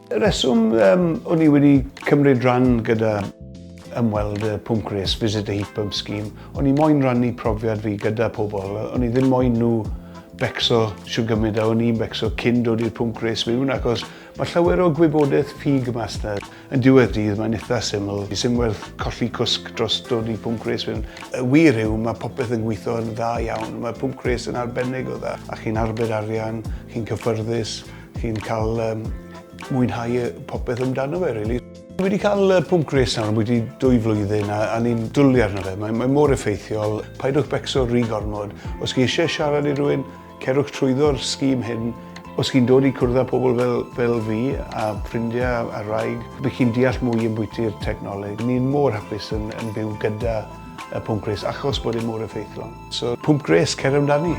Y reswm um, o'n i wedi cymryd rhan gyda ymweld y pwmp gwres, Visit a Heat Pump Scheme, o'n i moyn rannu profiad fi gyda pobl. O'n i ddim moyn nhw becso siw gymryd a o'n i'n becso cyn dod i'r pwmp gwres mewn, achos mae llawer o gwybodaeth ffug mas yna. Yn diwedd dydd, mae'n eitha syml. Sy'n werth colli cwsg dros dod i pwmp gwres mewn. Y wir yw, mae popeth yn gweithio yn dda iawn. Mae pwmp gwres yn arbennig o dda. A chi'n arbed arian, chi'n cyffyrddus, chi'n cael um, mwynhau popeth amdano fe, really. Dwi wedi cael pwmp gwres nawr am wedi dwy flwyddyn a, a ni'n dwlu arno fe. Mae, mae mor effeithiol. Paidwch becso rhy gormod. Os chi eisiau siarad i rywun, cerwch trwyddo'r sgîm hyn. Os chi'n dod i cwrdd â pobl fel, fel fi a ffrindiau a rhaig, bydd chi'n deall mwy yn bwyty'r technoleg. Ni'n mor hapus yn, yn byw gyda y pwmp gwres achos bod e mor effeithlon. So, pwmp gwres, cer amdani!